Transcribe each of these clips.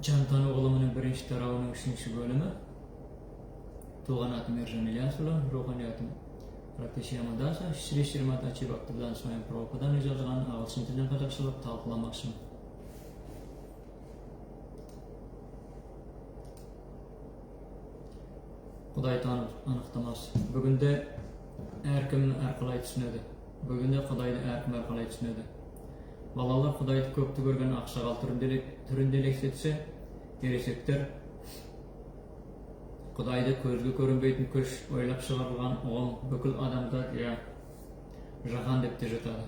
Жантану ғылымының бірінші тарауының үшінші бөлімі. Туған атым Ержан Ильясұлы, рухани атым Радхешьяма Даса, Шри Шримад Ачи Бхактивиданта Свами Прабхупаданың жазған ағылшын тілінен қазақшалап талқыламақшымын. Құдай тану анықтамасы. Бүгінде әркім әрқалай түсінеді. Бүгінде Құдайды әркім әрқалай түсінеді. Балалар Құдайды көпті көрген ақсақал түрінде елестетсе, ересектер Құдайды көзге көрінбейтін күш, ойлап шығарылған ұғым, бүкіл адамзат я жаһан деп те жатады.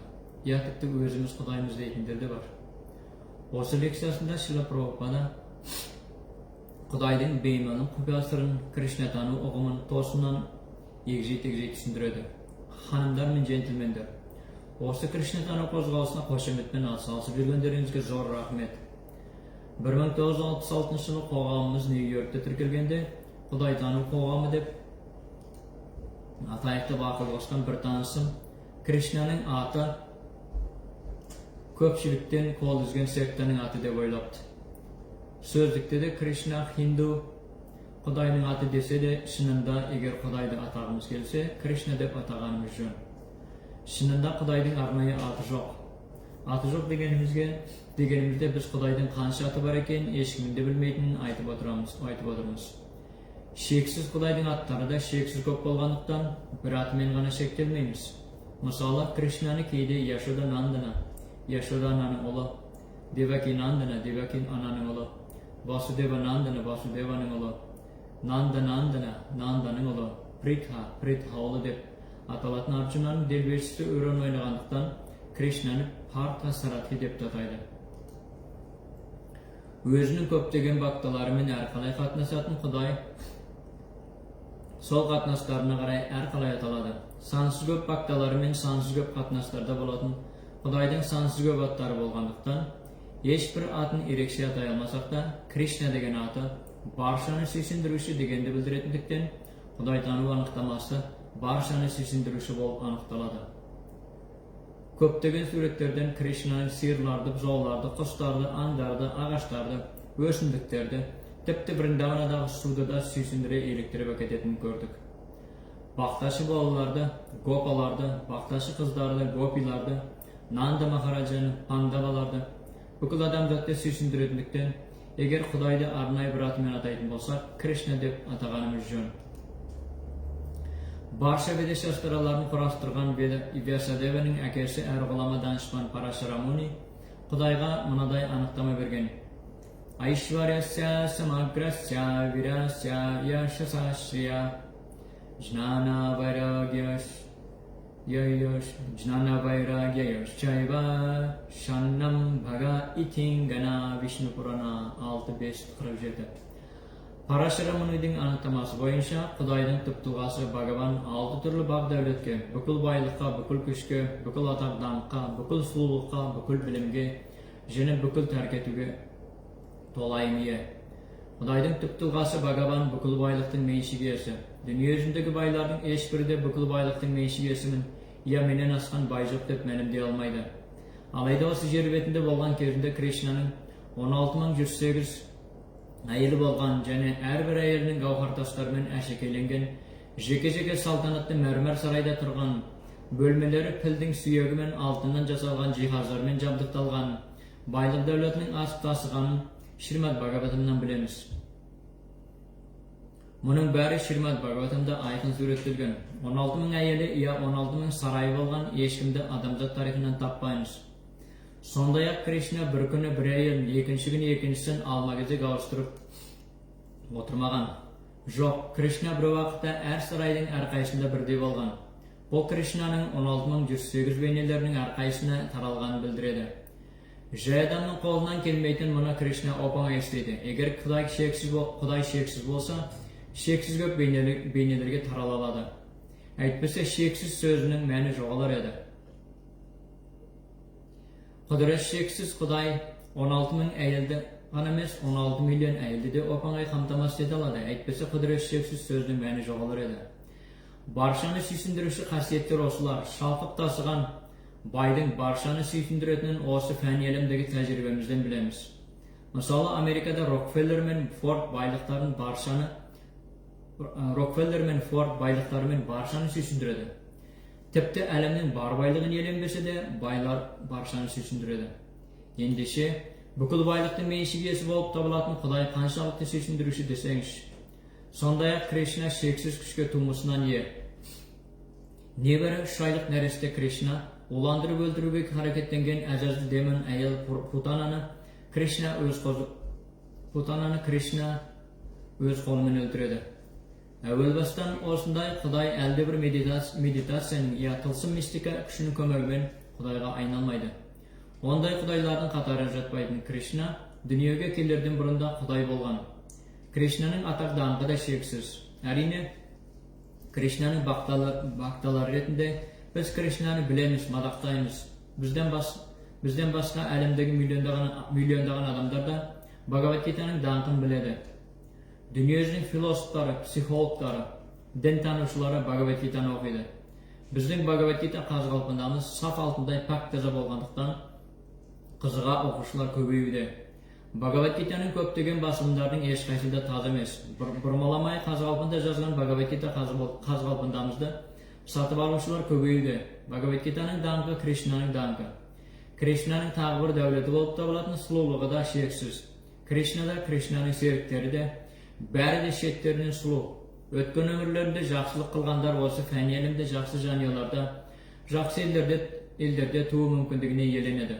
Я тіпті өзіміз Құдаймыз дейтіндер де бар. Осы лекциясында Шрила Прабхупада Құдайдың беймәлім құпия сырын, Кришнатану ұғымын тосыннан егжей-тегжей түсіндіреді. Ханымдар мен джентльмендер, осы Кришнатану қозғалысына қошеметпен атсалысып жүргендеріңізге зор рахмет. 1966 жылы қоғамымыз Нью-Йоркте тіркелгенде, Құдайтану қоғамы деп атайық деп ақыл қосқан бір танысым Кришнаның аты көпшіліктен қол үзген сектаның аты деп ойлапты. Сөздікте де Кришна хинду Құдайның аты десе де, шынында егер Құдайды атағымыз келсе, Кришна деп атағанымыз жөн. Шынында Құдайдың арнайы аты жоқ. Аты жоқ дегенімізде біз Құдайдың қанша аты бар екенін ешкімнің де білмейтінін айтып отырамыз, айтып отырмыз. Шексіз Құдайдың аттары да шексіз көп болғандықтан бір атымен ғана шектелмейміз. Мысалы, Кришнаны кейде Яшода Нандана, Яшода ананың ұлы, Деваки Нандана, Деваки ананың ұлы, Васудева Нандана, Васудеваның ұлы, Нанда Нандана, Нанданың ұлы, Притха, Притха ұлы деп аталатын Арджунаның делбешісі рөлін ойнағандықтан Кришнаны Партха Саратхи деп те атайды. Өзінің көптеген бхакталарымен әрқалай қатынасатын Құдай сол қатынастарына қарай әрқалай аталады. Сансыз көп бхакталарымен сансыз көп қатынастарда болатын Құдайдың сансыз көп аттары болғандықтан, ешбір атын ерекше атай алмасақ та, Кришна деген аты баршаны сүйсіндіруші дегенді білдіретіндіктен, Құдайтану анықтамасы баршаны сүйсіндіруші болып анықталады. Көптеген суреттерден Кришнаның сиырларды, бұзауларды, құстарды, аңдарды, ағаштарды, өсімдіктерді, тіпті Вриндаванадағы суды да сүйсіндіре еліктіріп әкететінін көрдік. Бақташы балаларды, гопаларды, бақташы қыздарды, гопиларды, Нанда Махараджаны, пандаваларды, бүкіл адамзатты сүйсіндіретіндіктен, егер Құдайды арнайы бір атымен атайтын болсақ, Кришна деп атағанымыз жөн. Барша Веда шастраларын құрастырған Вясадеваның әкесі әрі ғұлама данышпан Парашара Муни Құдайға мынадай анықтама берген. Айшварясya самаграсya вирасya яшасашрия jnana vairagya yoshchayva shannam bhaga itingana. Вишну Пурана 6.5.47. Парашара Мунидің анықтамасы бойынша Құдайдың түп тұлғасы Бхагаван алты түрлі бақ дәулетке, бүкіл байлыққа, бүкіл күшке, бүкіл атақ даңққа, бүкіл сұлулыққа, бүкіл білімге және бүкіл тәрк етуге толайым ие. Құдайдың түп тұлғасы Бхагаван бүкіл байлықтың меншік иесі. Дүние жүзіндегі байлардың ешбірі де бүкіл байлықтың меншік иесімін, я менен асқан бай жоқ деп мәлімдей алмайды. Алайда осы жер бетінде болған кезінде Кришнаның 16 108 әйелі болған және әрбір әйелінің гауһар тастармен әшекейленген жеке-жеке салтанатты мәрмәр сарайда тұрған бөлмелері пілдің сүйегі мен алтыннан жасалған жиһаздармен жабдықталған байлық дәулетінің асып тасығанын Шримад Бхагаватамнан білеміз. Мұның бәрі Шримад Бхагаватамда айқын суреттелген. 16 мың әйелі я 16 мың сарайы болған ешкімді адамзат тарихынан таппаймыз. Сондай-ақ Кришна бір күні бір әйелін, екінші күні екіншісін алма-кезек ауыстырып отырмаған. Жоқ, Кришна бір уақытта әр сарайдың әрқайсысында бірдей болған. Бұл Кришнаның 16 108 бейнелерінің әрқайсысына таралғанын білдіреді. Жай адамның қолынан келмейтін мұны Кришна оп-оңай істейді. Егер Құдай шексіз болса, шексіз көп бейнелерге тарала алады. Әйтпесе шексіз сөзінің мәні жоғалар еді. Құдірет шексіз Құдай 16 мың әйелді ғана емес, 16 миллион әйелді де оп-оңай қамтамасыз ете алады. Әйтпесе құдірет шексіз сөздің мәні жоғалар еді. Баршаны сүйсіндіруші қасиеттер осылар. Шалқып тасыған байдың баршаны сүйсіндіретінін осы фәни әлемдегі тәжірибемізден білеміз. Мысалы, Америкада Рокфеллер мен Форд байлықтарын баршаны Рокфеллер мен Форд байлықтарымен баршаны сүйсіндіреді. Тіпті әлемнің бар байлығын иеленбесе де, байлар баршаны сүйсіндіреді. Ендеше, бүкіл байлықтың меншік иесі болып табылатын Құдай қаншалықты сүйсіндіруші десеңізші. Сондай-ақ Кришна шексіз күшке тумысынан ие. Небәрі 3 айлық нәресте Кришна уландырып өлтіруге харекеттенген әзәзіл демон әйел Путананы Кришна өз Путананы Кришна өз қолымен өлтіреді. Әуел бастан осындай Құдай әлдебір медитацияның я тылсым мистика күшінің көмегімен Құдайға айналмайды. Ондай құдайлардың қатарына жатпайтын Кришна дүниеге келерден бұрын да Құдай болған. Кришнаның атақ даңқы да шексіз. Әрине, Кришнаның бхакталары ретінде біз Кришнаны білеміз, мадақтаймыз. Бізден басқа әлемдегі миллиондаған адамдар да Бхагавад Гитаның даңқын біледі. Дүниежүзінің философтары, психологтары, дінтанушылары Бхагавад Гитаны оқиды. Біздің Бхагавад Гита қаз қалпындамыз саф алтындай пәк таза болғандықтан қызыға оқушылар көбеюде. Бхагавад Гитаның көптеген басылымдардың ешқайсысы да таза емес. Бұрмаламай қаз қалпында жазған Бхагавад Гита қаз қалпындамызды сатып алушылар көбеюде. Бхагавад Гитаның даңқы Кришнаның даңқы. Кришнаның тағы бір дәулеті болып табылатын сұлулығы да шексіз. Кришна да, Кришнаның серіктері де, бәрі де шеттерінен сұлу. Өткен өмірлерінде жақсылық қылғандар осы фәни әлемде жақсы жанұяларда, жақсы елдерде туу мүмкіндігіне иеленеді.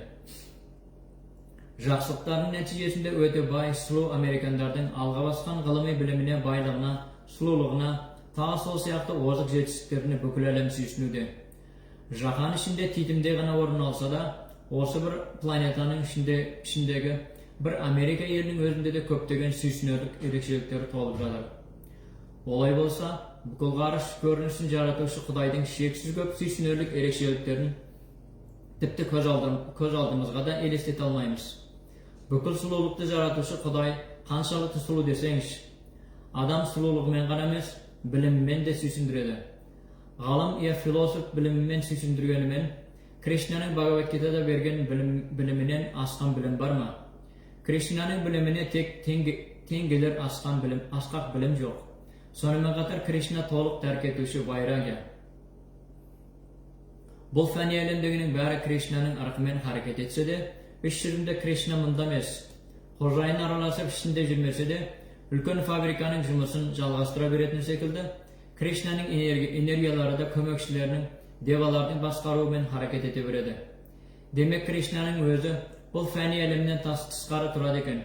Жақсылықтарының нәтижесінде өте бай, сұлу американдардың алға басқан ғылыми біліміне, байлығына, сұлулығына, тағы сол сияқты озық жетістіктеріне бүкіл әлем сүйсінуде. Жаһан ішінде титімдей ғана орын алса да, осы бір планетаның ішіндегі бір Америка елінің өзінде де көптеген сүйсінерлік ерекшеліктері толып жатыр. Олай болса, бүкіл ғарыш көрінісін жаратушы Құдайдың шексіз көп сүйсінерлік ерекшеліктерін тіпті көз алдымызға да елестете алмаймыз. Бүкіл сұлулықты жаратушы Құдай қаншалықты сұлу десеңізші. Адам сұлулығымен ғана емес, білімімен де сүйсіндіреді. Ғалым я философ білімімен сүйсіндіргенімен, Кришнаның Бхагавад Гитада берген білімінен асқан білім бар ма? Кришнаның біліміне тек тең келер асқақ білім жоқ. Сонымен қатар Кришна толық тәрк етуші вайрагя. Бұл фәни әлемдегінің бәрі Кришнаның ырқымен харекет етсе де, іс жүзінде Кришна мұнда емес. Қожайын араласып ішінде жүрмесе де, үлкен фабриканың жұмысын жалғастыра беретін секілді, Кришнаның энергиялары да көмекшілерінің, девалардың басқаруымен харекет ете береді. Демек, Кришнаның өзі бұл фәни әлемнен тысқары тұрады екен.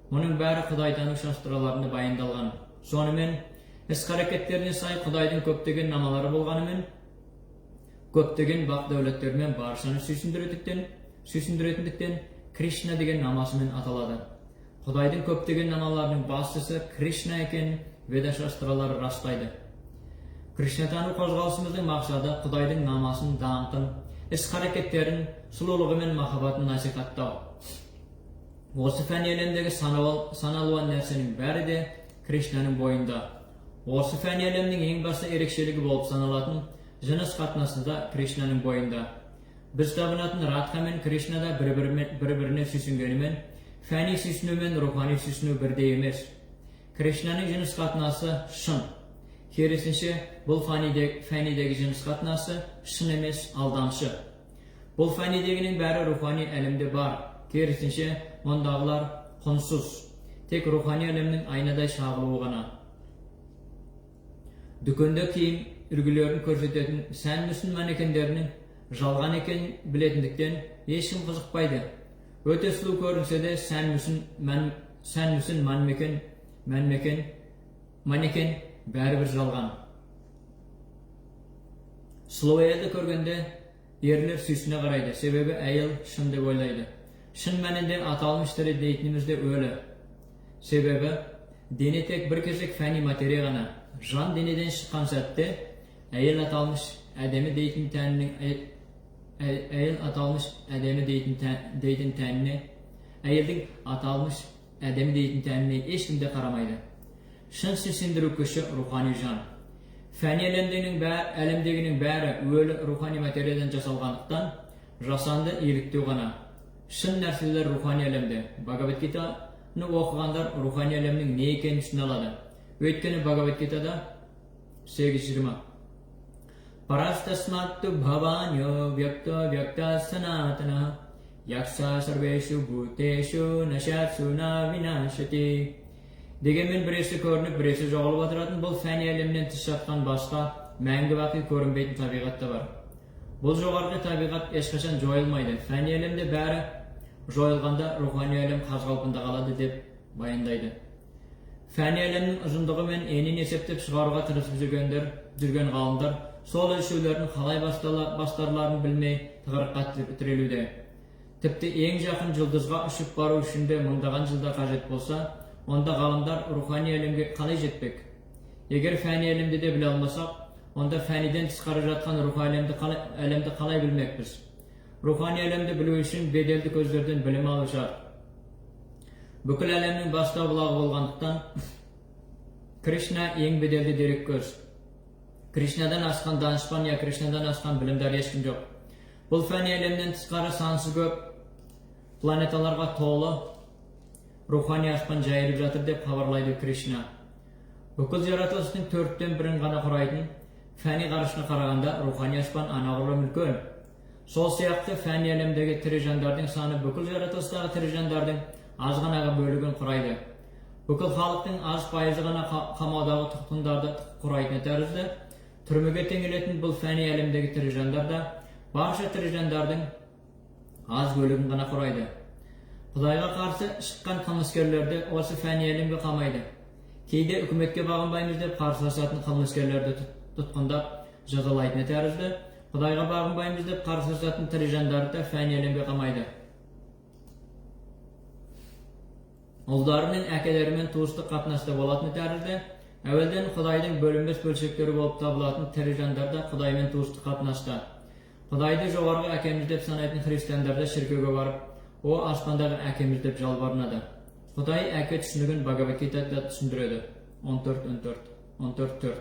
Мұның бәрі Құдайтану шастраларында баяндалған. Сонымен, іс-харекеттеріне сай Құдайдың көптеген намалары болғанымен, көптеген бақ дәулеттермен баршаны сүйсіндіретіндіктен Кришна деген намасымен аталады. Құдайдың көптеген намаларының бастысы Кришна екенін Веда шастралары растайды. Кришнатану қозғалысымыздың мақсаты Құдайдың намасын, даңқын, іс-харекеттерін, сұлулығы мен махаббатын насихаттау. Осы фәни әлемдегі саналуан нәрсенің бәрі де Кришнаның бойында. Осы фәни әлемнің ең басты ерекшелігі болып саналатын жыныс қатынасы да Кришнаның бойында. Біз табынатын Радха мен Кришна да бір-біріне сүйсінгенімен, фәни сүйсіну мен рухани сүйсіну бірдей емес. Кришнаның жыныс қатынасы шын. Керісінше, бұл фәнидегі жыныс қатынасы шын емес, алдамшы. Бұл фәнидегінің бәрі рухани әлемде бар. Керісінше, мұндағылар құнсыз. Тек рухани әлемнің айнадай шағылуы ғана. Дүкенде киім үлгілерін көрсететін сән мүсін манекендерінің жалған екенін білетіндіктен ешкім қызықпайды. Өте сұлу көрінсе де сән мүсін манекен бәрібір жалған. Сұлу әйелді көргенде ерлер сүйсіне қарайды, себебі әйел шын деп ойлайды. Шын мәнінде аталмыш тірі дейтініміз де өлі. Себебі дене тек бір кесек фәни материя ғана. Жан денеден шыққан сәтте әйел аталмыш әдемі дейтін тәнінің әйел аталмыш әдемі дейтін тәніне, әйелдің аталмыш әдемі дейтін тәніне ешкім де қарамайды. Шын сүйсіндіру күші рухани жан. Фәни әлемдегінің бәрі өлі рухани материядан жасалғандықтан жасанды еліктеу ғана. Шын нәрселер рухани әлемде. Бхагавад-гитаны оқығандар рухани әлемнің не екенін түсіне алады. Өйткені Бхагавад-гитада 8.20 Парастасматту бхаваньо вьякто вьякта санатана якса сарвешу бхутешу нашатсу на винашати. Дегенмен біресі көрініп, біресі жоғалып отыратын бұл фәни әлемнен тыс жатқан басқа мәңгі бақи көрінбейтін табиғат та бар. Бұл жоғарғы табиғат ешқашан жойылмайды. Фәни әлемде бәрі жойылғанда рухани әлем қаз қалпында қалады деп баяндайды. Фәни әлемнің ұзындығы мен енін есептеп шығаруға тырысып жүрген ғалымдар сол өлшеулердің қалай бастарларын білмей тығырыққа тірелуде. Тіпті ең жақын жұлдызға ұшып бару үшін де мыңдаған жылда қажет болса, онда ғалымдар рухани әлемге қалай жетпек? Егер фәни әлемді де біле алмасақ, онда фәниден тысқары жатқан рухани әлемді қалай білмекпіз? Рухани әлемді білу үшін беделді көздерден білім алу шарт. Бүкіл әлемнің бастау бұлағы болғандықтан, Кришна ең беделді дерек көз. Кришнадан асқан данышпан я Кришнадан асқан білімдар ешкім жоқ. Бұл фәни әлемнен тысқары сансыз көп планеталарға толы рухани аспан жайылып жатыр деп хабарлайды Кришна. Бүкіл жаратылыстың 1/4 ғана құрайтын фәни ғарышқа қарағанда рухани аспан анағұрлым үлкен. Сол сияқты фәни әлемдегі тірі жандардың саны бүкіл жаратылыстағы тірі жандардың аз ғана бөлігін құрайды. Бүкіл халықтың аз пайызы ғана қамаудағы тұтқындарды құрайтыны тәрізді, түрмеге теңелетін бұл фәни әлемдегі тірі жандар да барша тірі жандардың аз бөлігін ғана құрайды. Құдайға қарсы шыққан қылмыскерлерді осы фәни әлемге қамайды. Кейде үкіметке бағынбаймыз деп қарсыласатын қылмыскерлерді тұтқындап жазалайтыны тәрізді, Құдайға бағынбаймыз деп қарсыласатын тірі жандарды да фәни әлемге қамайды. Ұлдарының әкелерімен туыстық қатынаста болатыны тәрізді, әуелден Құдайдың бөлінбес бөлшектері болып табылатын тірі жандар да Құдаймен туыстық қатынаста. Құдайды жоғарғы әкеміз деп санайтын христиандар да шіркеуге барып, о аспандағы әкеміз деп жалбарынады. Құдай әке түсінігін Бхагавад-гитада түсіндіреді. 14.4.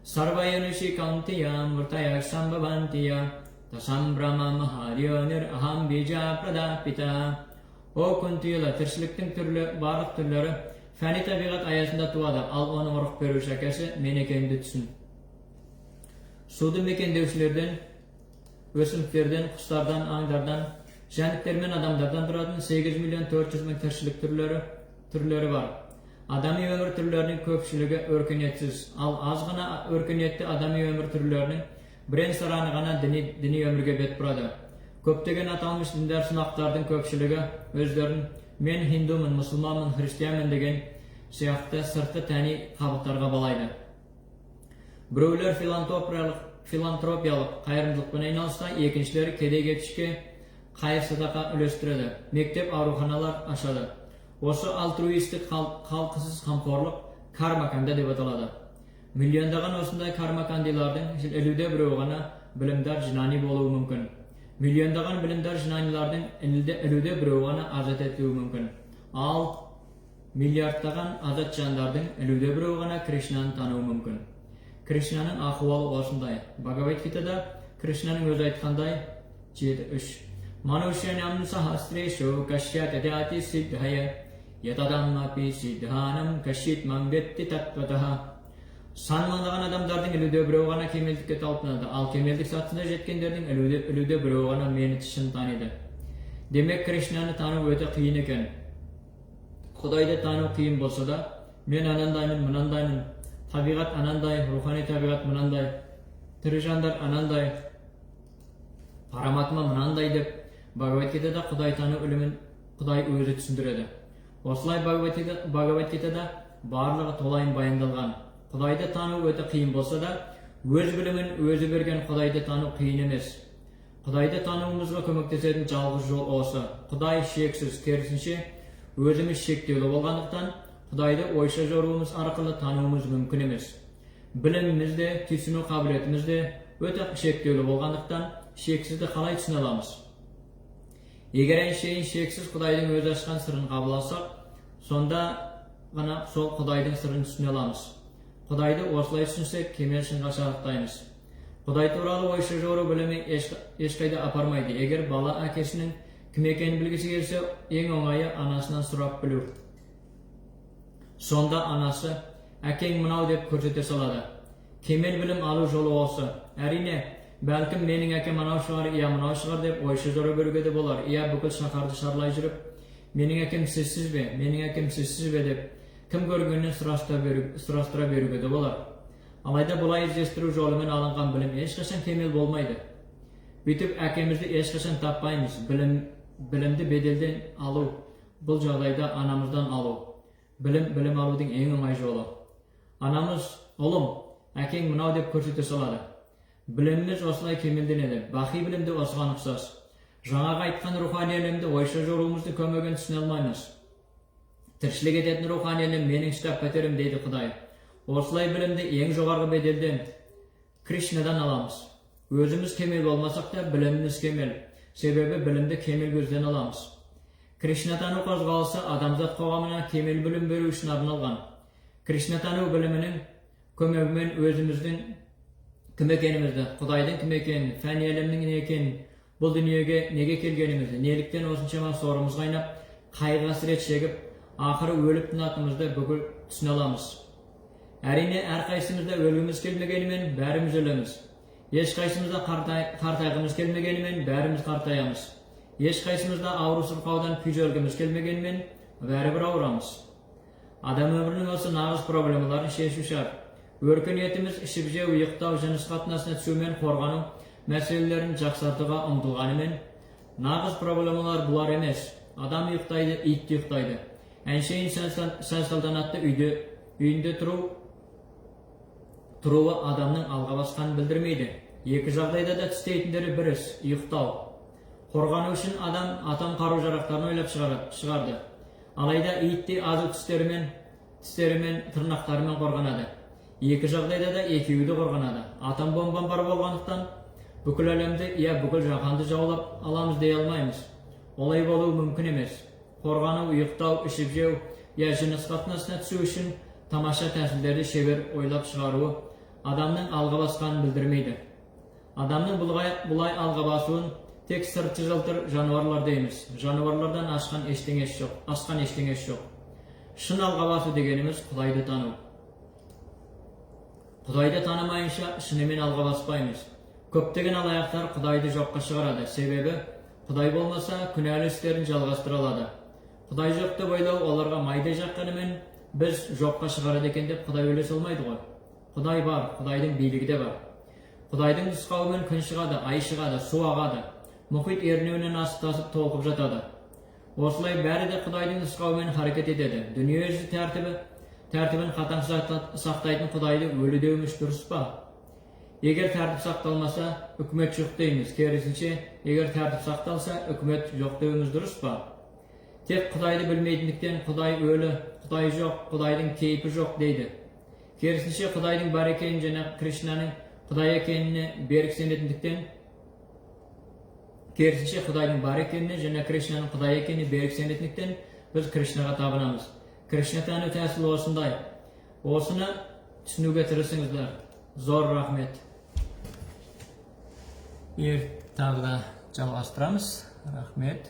Сарваянуши каунтия муртая самбавантия тасам брахма махарьонир ахам бижа прадапита. О күнтиылы тіршіліктің түрлі, барлық түрлері фәни табиғат аясында туады, ал оның ұрық беруші әкесі мен екенімді түсін. Суды мекендеушілерден, өсімдіктерден, құстардан, аңдардан, жәндіктер мен адамдардан тұратын 8 400 000 тіршілік түрлері бар. Адами өмір түрлерінің көпшілігі өркениетсіз, ал аз ғана өркениетті адами өмір түрлерінің бірен-сараны ғана діни өмірге бет бұрады. Көптеген аталмыш діндар сынақтардың көпшілігі өздерін мен хиндумын, мұсылманмын, христианмын деген сияқты сыртқы тәни қабықтарға балайды. Біреулер филантропиялық қайырымдылықпен айналысса, екіншілері кедей-кепшікке қайыр садақа үлестіреді, мектеп, ауруханалар ашады. Осы альтруистік халқысыз қамқорлық кармаканда деп аталады. Миллиондаған осындай кармакандилардың 51-і ғана білімдар жынани болуы мүмкін. Миллиондаған білімдар жынанилардың 51-і ғана азат етуі мүмкін. Ал миллиардтаған азат жандардың 51-і ғана Кришнаны тануы мүмкін. Кришнаның ахуалы осындай. Бхагавад-гитада Кришнаның өзі айтқандай 7.3 Манушянам сахасрешу кашьятадяти сиддхая ятадаммапи сиддханам кашитмам ветти таттватаха. Сан мыңдаған адамдардың 51-і ғана кемелдікке талпынады, ал кемелдік сатысына жеткендердің 51-і ғана мені шын таниды. Демек, Кришнаны тану өте қиын екен. Құдайды тану қиын болса да, мен анандаймын, мынандаймын, табиғат анандай, рухани табиғат мынандай, тірі жандар анандай, параматма мынандай деп Бхагавад-гитада Құдай тану ілімін Құдай өзі түсіндіреді. Осылай Бхагавад-гитада барлығы толайым баяндалған. Құдайды тану өте қиын болса да, өз білімін өзі берген Құдайды тану қиын емес. Құдайды тануымызға көмектесетін жалғыз жол осы. Құдай шексіз, керісінше өзіміз шектеулі болғандықтан, Құдайды ойша жоруымыз арқылы тануымыз мүмкін емес. Біліміміз де, түйсіну қабілетіміз де өте шектеулі болғандықтан, шексізді қалай түсіне аламыз? Егер әншейін шексіз Құдайдың өзі ашқан сырын қабыл алсақ, сонда ғана сол Құдайдың сырын түсіне аламыз. Құдайды осылай түсінсек, кемел шынға шарықтаймыз. Құдай туралы ойша жору білімі ешқайда апармайды. Егер бала әкесінің Кім екенін білгісі келсе, ең оңайы анасынан сұрап білу. Сонда анасы «Әкең мынау» деп көрсете салады. Кемел білім алу жолы осы. Әрине, бәлкім, менің әкем анау шығар, я мынау шығар деп ойша жора беруге де болар. Я бүкіл шаһарды шарлай жүріп, «Менің әкем сізсіз бе, менің әкем сізсіз бе?» деп кім көргеннен сұрастыра беруге де болар. Алайда бұлай іздестіру жолымен алынған білім ешқашан кемел болмайды. Бүйтіп әкемізді ешқашан таппаймыз. Білімді беделден алу, бұл жағдайда анамыздан алу. Білім алудың ең оңай жолы. Анамыз «Ұлым, әкең мынау» деп көрсете салады. Біліміміз осылай кемелденеді. Бақи білім де осыған ұқсас. Жаңағы айтқан рухани әлемді ойша жоруымыздың көмегін түсіне алмаймыз. Тіршілік ететін рухани әлем менің штаб пәтерім, дейді Құдай. Осылай білімді ең жоғарғы беделден, Кришнадан аламыз. Өзіміз кемел болмасақ та, біліміміз кемел. Себебі білімді кемел көзден аламыз. Кришнатану қозғалысы адамзат қоғамына кемел білім беру үшін арналған. Кришнатану білімінің көмегімен өзіміздің кім екенімізді, Құдайдың кім екенін, фәни әлемнің не екенін, бұл дүниеге неге келгенімізді, неліктен осыншама сорымыз қайнап, қайғы қасірет шегіп, ақыры өліп тынатынымызды бүкіл түсіне аламыз. Әрине, әрқайсымыз да өлгіміз келмегенімен, бәріміз өлеміз. Ешқайсымыз да қартайғымыз келмегенімен, бәріміз қартаямыз. Ешқайсымыз да ауру сырқаудан күйзелгіміз келмегенімен, бәрібір ауырамыз. Адам өмірінің осы нағыз проблемаларын шешу шарт. Өркениетіміз ішіп жеу, ұйықтау, жыныс қатынасына түсу мен қорғану мәселелерін жақсартуға ұмтылғанымен, нағыз проблемалар бұлар емес. Адам ұйықтайды, ит те ұйықтайды. Әншейін сән салтанатты үйінде тұруы адамның алға басқанын білдірмейді. Екі жағдайда да істейтіндері бір іс – ұйықтау. Қорғану үшін адам атом қару жарақтарын ойлап шығарды. Алайда иттей азу тістерімен, тырнақтарымен қорғанады. Екі жағдайда да екеуі де қорғанады. Атом бомбам бар болғандықтан, бүкіл әлемді я бүкіл жаһанды жаулап аламыз дей алмаймыз. Олай болуы мүмкін емес. Қорғану, ұйықтау, ішіп жеу я жыныс қатынасына түсу үшін тамаша тәсілдерді шебер ойлап шығаруы адамның алға басқанын білдірмейді. Адамның бұлай алға басуын тек сырты жылтыр жануарлар дейміз. Жануарлардан асқан ештеңесі жоқ, асқан ештеңесі жоқ. Шын алға басу дегеніміз – Құдайды тану. Құдайды танымайынша, шынымен алға баспаймыз. Көптеген алаяқтар Құдайды жоққа шығарады. Себебі Құдай болмаса, күнәлі істерін жалғастыра алады. Құдай жоқ деп ойлау оларға майдай жаққанымен, біз жоққа шығарады екен деп Құдай өле салмайды ғой. Құдай бар, Құдайдың билігі де бар. Құдайдың нұсқауымен күн шығады, ай шығады, су ағады, мұхит ернеуінен асып тасып толқып жатады. Осылай бәрі де Құдайдың нұсқауымен харекет етеді. Дүниежүзі тәртібін қатаң сақтайтын Құдайды өлі деуіміз дұрыс па? Егер тәртіп сақталмаса, үкімет жоқ дейміз. Керісінше, егер тәртіп сақталса, үкімет жоқ деуіміз дұрыс па? Тек Құдайды білмейтіндіктен Құдай өлі, Құдай жоқ, Құдайдың кейпі жоқ дейді. Керісінше, Құдайдың бар екенін және Кришнаның Құдай екеніне берік сенетіндіктен, керісінше, Құдайдың бар екеніне және Кришнаның Құдай екеніне берік сенетіндіктен, біз Кришнаға табынамыз. Кришна тану тәсілі осындай. Осыны түсінуге тырысыңыздар. Зор рахмет. Тағы да жалғастырамыз. Рахмет.